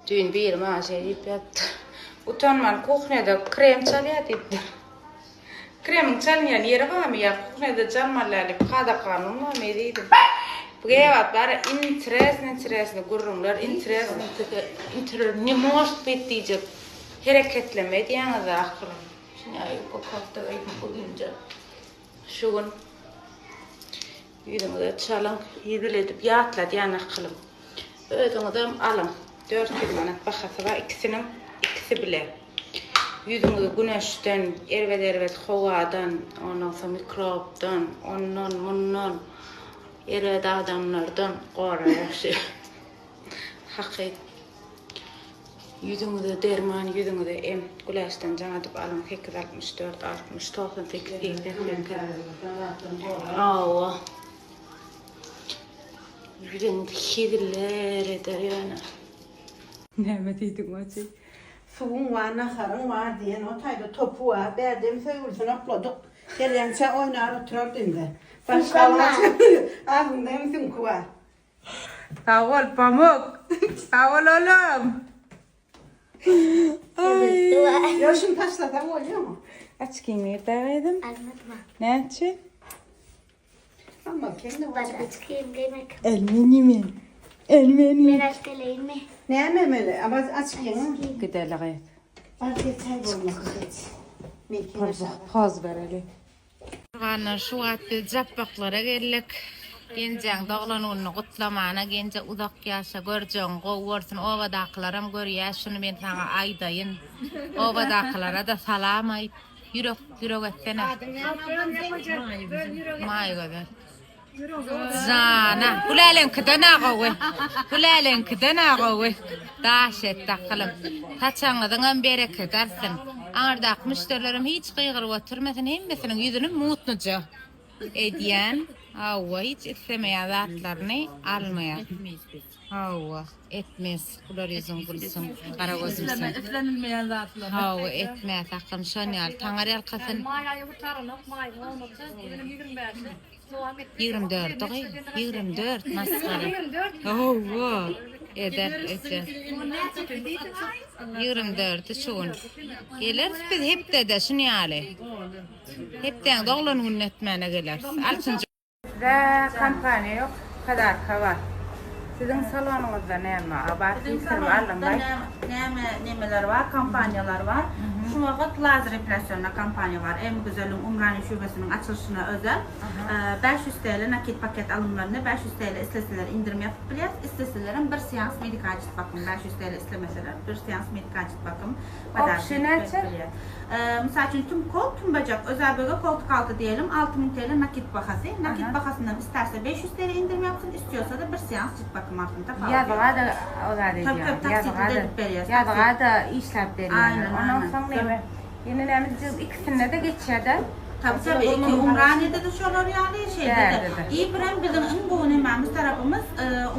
Düýn biri maňa şeý diýip ýatdy. Utanman kuhnýada krem çalýar diýipdir. Kremiň çalynýan ýeri barmy ýa kuhnýada çalmaly däl diýip kada-kanun barmy diýdim. Bu gebat bar interesny interesny gürrüňler interesny ne может быть diýjek hereketleme edýäňiz ahyryn. Şuny bu kofta geýdim uzynja. Şu gün Ýüzüňize çalyň, hezil edip ýatladýan akylym. Özüňizem alyň. 400 manat bahasy bar ikisiniň, ikisi bile. Ýüzüňizi güneşden, erbet-erbet howadan, ondan soň mikrobdan, ondan, mundan, erbet adamlardan goraýar şu. Hakyt. Ýüzüňize derman, ýüzüňize em. Güläçden jaň edip alyň 864 60 98 88. Hawa. Ýüzüňizi heziller eder ýöne. Näme diýdiň wajy? Suwuň bar, naharyň bar diýen o taýda topy bar. Bärdem söýgülisini okladyk. Gelýänçä oýnar oturardy indi. Başga agzynda hem süňki bar. Sag bol Pamuk. Sag bol oglum. Ýok şuny taşlasaň bolýarmy? Açkyň nirde gyzym? Almadym. Näçe? Almaz kende Bar açkym geýmek. Elmeni men. Elmeni. Men alyp geleýinmi? Näme meli? Ama açkyňy. Gideli gyz. Bar geç aý bolmasa geç. Men Poz, poz bereli. Tuganlar şu wagt biz Japbaklara geldik. Genjäň doglan gününi gutlamana Genje uzak ýaşa görjegiň gowy bolsun obadakylaram görýä şuny men saňa aýdaýyn obadakylarada salam aýt ýürek ýürek etsene Maýgözel. Jana, Güläleňkiden-ä gowy. Güläleňkiden-ä gowy. Daş et akylym. Saçagyňyzyňam berekedi artsyn. Aňyrdaky müşderilerem hiç gygyryp oturmasyn, hemmesiniň ýüzüni mutnyja edýän. Hawa, hiç islemeýän zatlaryny almaýar. Hawa, etmez. Güler ýüzüň gülsün, gara gözüm sen. Islenilmeýän zatlar. Hawa, etmez akylym. Şon ýaly taňar ýalkasyn. Maý aýy gutaranok, maýyň olmasa, ýylyň 25-i. 24 gyz, 24 masgara. Hawa, eder, eder. 24-i şu gün. Geleris biz hepdede şun ýaly. Hepdäň doglan gününi etmäne geleris. Altynjy. Bizde kompaniýa ýok, podarka bar. Siziň salonyňyzda näme bar? Biziň salonymyzda näme nemeler bar, kompaniýalar bar. Şu wagt lazer epilasionda kompaniýa bar. M Güzeliň Umraniýe şubesiniň açylyşyna özel 500 TL nakit paket alymlarynda 500 TL isleseler indirim ýapyp bilýäris, isleselerem bir seans medikal cilt bakym 500 TL islemeseler bir seans medikal cilt bakym Opşy näçe? Mysal üçin tüm kol, tüm bajak, özäbege koltuk alty diýelim, 6000 TL nakit bahasy. Nakit bahasyndan isterse 500 TL indirim ýapsyn, istiýosa-da bir seans cilt bakym alsyn. Tapawudy ýok. Ýazga-da o zat Tabii, edýär. tabii, taksitli de edip berýäs. Ýazga-da işläp berýärler. Aýnen, Ondan aýnen. soň näme? Ýene näme diýjek, ikisinde-de geçýär-dä. Tabii, tabii, iki Umraniýede-de şolar ýaly, şeýde-de. Bärde-de. I birem biziň iň gowy nemämiz tarapymyz,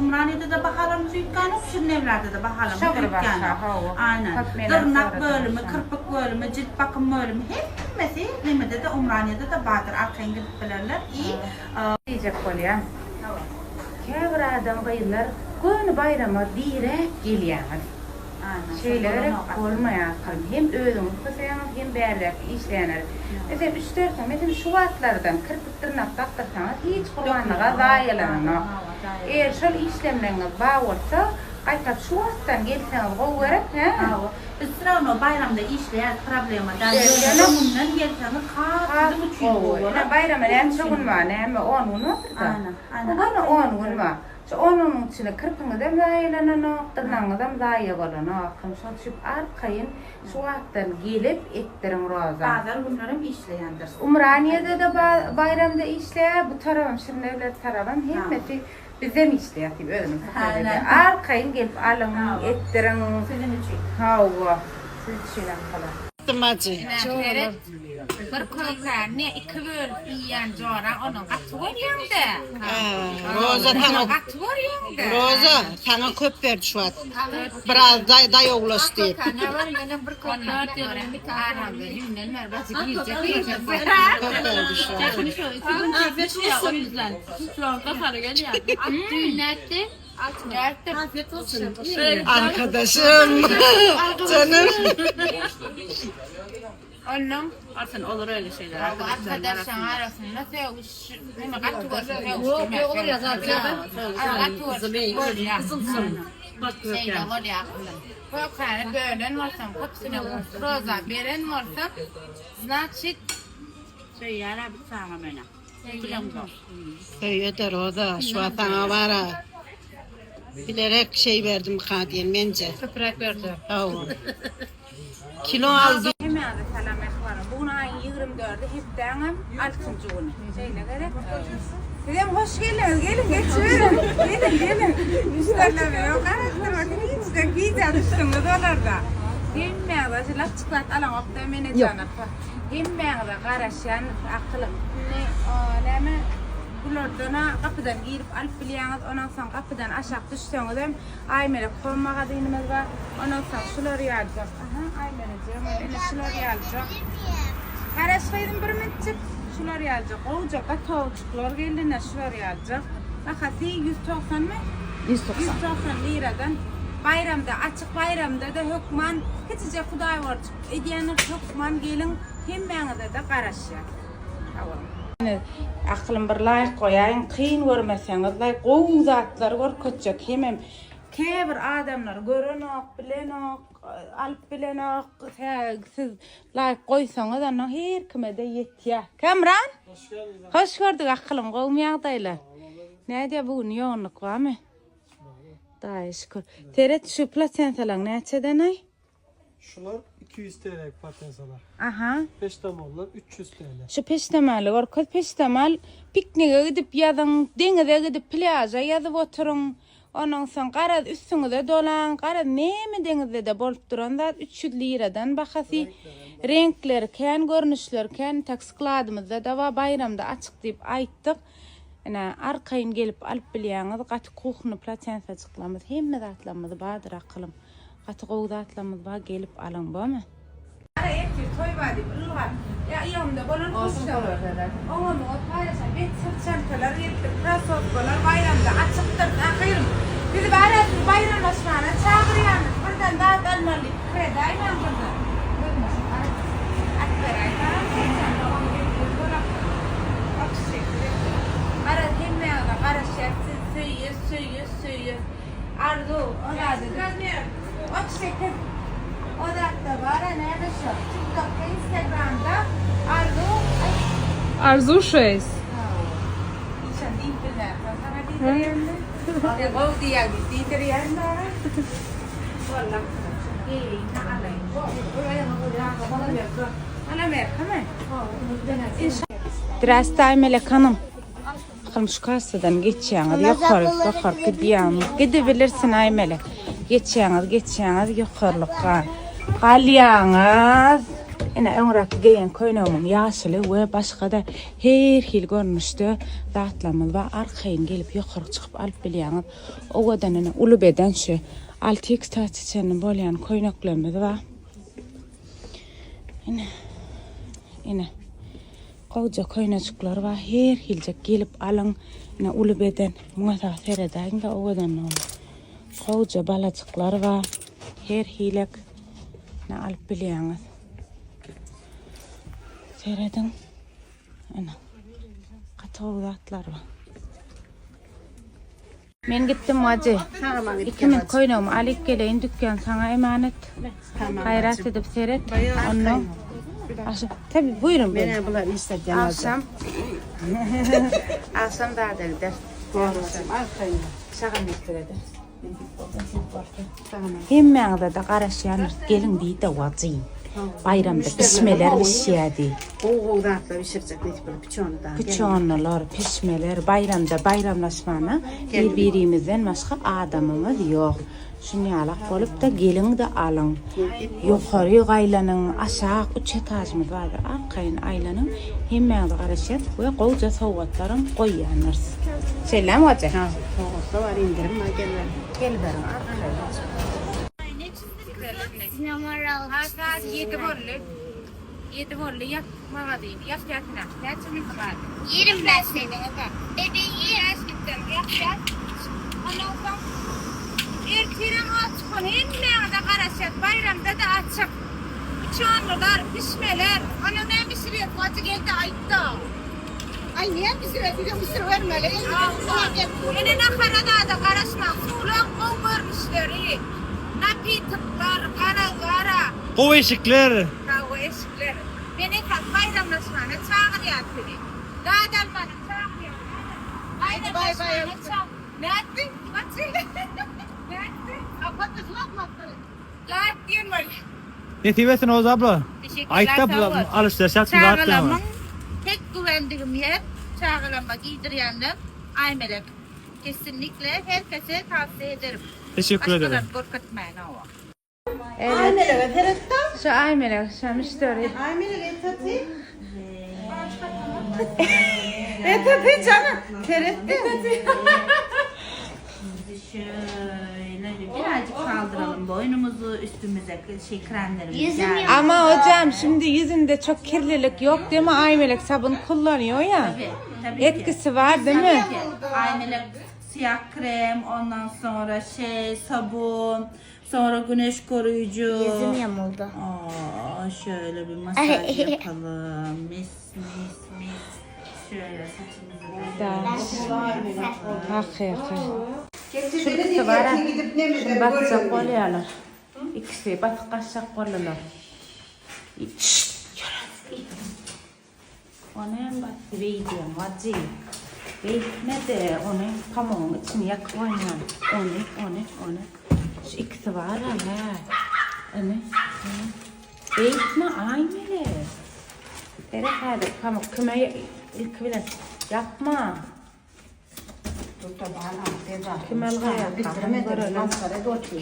Umraniýede-de bahalarymyz üýtgänok, Şirinewlerde-de bahalarymyz Şo bir başga, üýtgänok. hawa. Aýnen. Köp menem Dyrnak soradym bölümi, şony. kirpik bölümi, jilt bakym bölümi hemmesi nemede-de Umraniýede-de bardyr, arkaýyn gidip bilerler. I. Diýjek bolýan. Käbir adam gyzlar göni baýrama diräp gelýäňiz. Şeýle gerek bolmaýar akylym. Hem özüňiz köseýäňiz hem bärdäki işleýänler. Meselem üç-dört gün meselem şu wagtlardan kirpik dyrnak dakdyrsaňyz hiç gurbanlyga zaýalananok. Eger şol işlemleňiz bar bolsa gaýtap şu wagtdan gelseňiz gowy gerek hä? Biz srawno baýramda işleýäs problema däl ýöne öňünden gelseňiz has siziň üçin gowy bolar. Ine baýrama näçe gün bar näme on gün bardyr-da. Göni on gün bar. Şu on günüň içinde kirpiňizem zaýalananok, dyrnagyňyzam zaýa bolanok. Hym şoň üçin arkaýyn şu wagtdan gelip etdiriň roza. Bazar günlerem işleýändir. Umraniýede-de baýramda işleýär, bu tarabam Şirinevler tarabam hemmesi bizden işleýär diýip özüniň pikiri edýär. Arkaýyn gelip alyň, etdiriň. Siziň üçin. Hawa, siz üçin akylly. Dymajy. Seret, bir kökäni iki bölüp iýýän joraň ony gaty görýäň-dä. Roza saňa gaty görýäň-dä. Roza saňa köp berdi şu wagt. Biraz daýawlaş diýip. Köp berdi şu wagt. Arkadaşym. Canım. Ondan Alsın olur öyle şeyler. arkadaşların arasında söğüş, neme gaty görse söğüş Yok yok olur ya zaten. Gaty görse bolýar. Kızılsın. Bak Şeyde bolýar. Kökany bölen bolsaň, köpüsine roza beren bolsaň, значит, Söýýär abi sana mena. Söýýär Roza, şu sana bara. Bilerek şey verdim ka diyen mence. Köpürek verdi. Hawa. Kilo aldı. Hemmäňize salam mähribanlar. Bu gün aýyň 24-i, hepdäňem 6-njy güni. Şeýle gerek. Sizem hoş geldiňiz. Geliň, geçiberiň. Geliň, geliň. Müşderiler ýok. Garaşdyrma. Hiçden gijä düşdüňiz olarda. Hemmäňize şu lapçyklat alaňok-da mene jana. Hemmäňize garaşýan akylym. Indi näme bulardan-a gapydan girip alyp bilýäňiz. Ondan soň gapydan aşak düşseňizem Aýmelek home magazynymyz bar. Ondan soň şular ýalyjak. Aha, Aýmelejigim, ine şular ýalyjak. Garaş gyzym bir minutjyk. Şular ýalyjak. Gowja gatawjyklar geldi ine şular ýalyjak. Bahasy 190 my? 190. 190 liradan. Baýramda, açyk baýramda-da hökman kiçijek hudaýgorçuk edýänler hökman geliň, hemmäňize-de garaşýar. Sag boluň. Akylym bir laýk goýaýyň kyn görmeseňiz laýk gowy zatlar görkezjek hemem käbir adamlar görenok bilenok alyp bilenok siz laýk goýsaňyz onda her kimede ýetýär Kamran hoş gördük akylym gowmy ýagdaýlar nädýä bu gün ýogunlyk barmy Hudaýa şükür seret şu plasensalaň näçeden aý Şular 200 TL potensiýalar. Aha. Peştamallar 300 TL. Şu peştemaly görkez. Peştemal piknige gidip ýazyň, deňize gidip plýaža ýazyp oturyň. Ondan soň garaz üstüňize dolaň. Garaz näme deňizde-de bolup duran zat 300 liradan bahasy. Reňkleri kän, görnüşleri kän. Tak skladymyzda-da bar. Baýramda açyk diýip aýtdyk. Ine, arkaýyn gelip alyp bilýäňiz. Gaty kuhny plotensajyklarymyz, hemme zatlarymyz bardyr akylym. Gaty gowy zatlarymyz bar gelip alyň bormy. Ara ertir toý bar diýip ylgap ýa ýanymda bolan guşlar oňa muňa paýlaşan bet syrçankalar gelipdir krasowkalar baýramda açykdyr ahyrym bizi bara siz baýramlaşmana çagyrýanyz birden zat almaly diýip pikir edäýmäň birden gözüne at beräý saňa syrçanka ony ertir bolapdyr 38 garaz hemmäňize garaşýas sizi söýýäs söýýäs söýýäs. Arzuw, o zady 38 o zatda bar-a näme şo TikTokda Instagramda Arzuw aý. Arzuw şeýs. Hawa. Hiçem diýip bilmänsoň saňa diýdirýän-de. Sen gowy diýýäň diýip diýdirýän dagy. Walla geýeýin-de alaýyn. Ol Amerikamy? Zdrasta Aýmelek hanym. Bakalym şu kassadan geçýäňiz, ýokary, ýokary gidýäňiz. Gidibilirsin Aýmelek. Geçýäňiz, geçýäňiz, ýokarlykka galýaňyz. Ine öňräki geýen köýnegimiň ýaşyly we başga-da her hili görnüşde zatlarymyz bar. Arkaýyn gelip ýokary çykyp alyp bilýäňiz. Owadan ine uly beden şu 6X taça çenli bolýan köýneklerimiz bar. Ine. Ine. Gowja köýnejikler bar her hiljek gelip alyň ine uly beden muňa sag seredäýiňdä owadanlygyna gowja balajyklar bar her hilek ine alyp bilýäňiz serediň ine gaty gowy zatlar bar. Men gitdim wajy. Iki minut köýnegimi alyp geleýin dükkan saňa emanet. Gaýrat edip seret. Ondan Aşa tabi buýrun buýrun. Men bular işletýän. Agşam. Agşam zada gider. Şagam getiredi. Hemmäňize-de garaşýandyr. Geliň diý-de wajy. Baýramda pişmeler bişýär diý. Gowy-gowy zatlar bişirjek nesip bolsa piçony da. Piçonylar, pişmeler, baýramda baýramlaşmana bir-birimizden başga adamymyz ýok. Şunýalak bolup-da geliň-de alyň. Ýokary aýlanyň, aşak üç etažymyz bardyr, arkaýyn aýlanyň. Hemmäňize garaşýas we gowja sowgatlaram goýýandyrys. Şeýlemi hoja? Ha, sowgatlar bar, indirim bar, geliberiň. Geliberiň arkaýyn. Numaralı. Saat 7 boldy. 7 boldy. Ýap magazyny. Ýap ýatyna. Näçe minut galdy? 25 sene. Bebeğim. Ýap ýat. Ondan soň ertirem açyk ol hemmäňize garaşýas baýramda-da açyk. Uçanlylar, pişmeler. Ana näme bişirýäs bajy gel-de aýt-da. Aý näme bişirýäs bize bişiribermeli. Ene nahara zada garaşmaň. Suwlaň gowy görnüşleri, napitoklar, gara-gara. Gowy eşikler. Gowy eşikler. Men esasy baýramlaşmana çagyrýan sizi. Zat almana çagyrýan. Baýramlaşmana çag. Nätdiň? Bajy. Nätdiň? Zat diýen bolýar. Nesip etsin Oz abla. Aýtda alyşdyryş ýapyp zat Çagalarymyň tek güwendigim ýer çagalaryma giydirýänler Aýmelek. Kesinlikle herkese tavsiye ederim. Teşekkür ederim. Başgalarny görkezmäýin hawa. Aymelege seretde. Şu Aymelek, şu müşderi. Aymelege etati. Etati canım. Seretdi. Şöyle bir birazcık kaldıralım boynumuzu üstümüze şey kremlerimizi. Yüzüm geldi. yok. Ama hocam şimdi yüzünde çok kirlilik yok değil mi? Aymelek sabun kullanıyor ya. Tabii, tabii ki. Etkisi var değil mi? Aymelek siyah krem, ondan sonra şey sabun, sonra güneş koruyucu. Yüzüm yamuldu. Aa, şöyle bir masaj yapalım. Mis mis mis. Şöyle saçımızı da. Hakyky. Şu ikisi var ha. Gidip ne mi Şunu batacak bolýarlar. İkisi batyp gaçjak boldular. Şşt, ýör. Ony hem batdy beýdýän wajy. Beýtme-de ony pamugyň içini ýakyp oýnan. Ony, ony, ony. Şu ikisi bar-a, hä. Ony, ony. Beýtme, Aýmelek. Seret häzir pamuk kime ilki bilen ýapma. Kim ylgaýarka?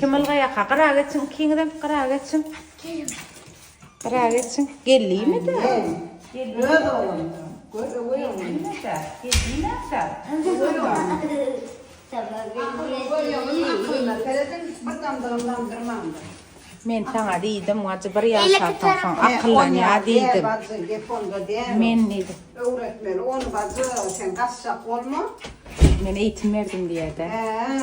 Kim ylgaýarka? Gyra geçiň, ikiňizem gyra geçiň. Gyra geçiň. Geldimi-de? Öz oğlum. Gör öwey oğlum. Geldimi-de? Geldimi-de? Aklına seredin bir damdırım damdırmamdır. Men saňa diýdim, wajy bir ýaşarsaň soň akyllanýar diýdim. Bacı, gep onda däl. Men diýdim. Öwretmeli, onu bacı, sen gaçjak bolma. Men eğitim berdim diýerde. He.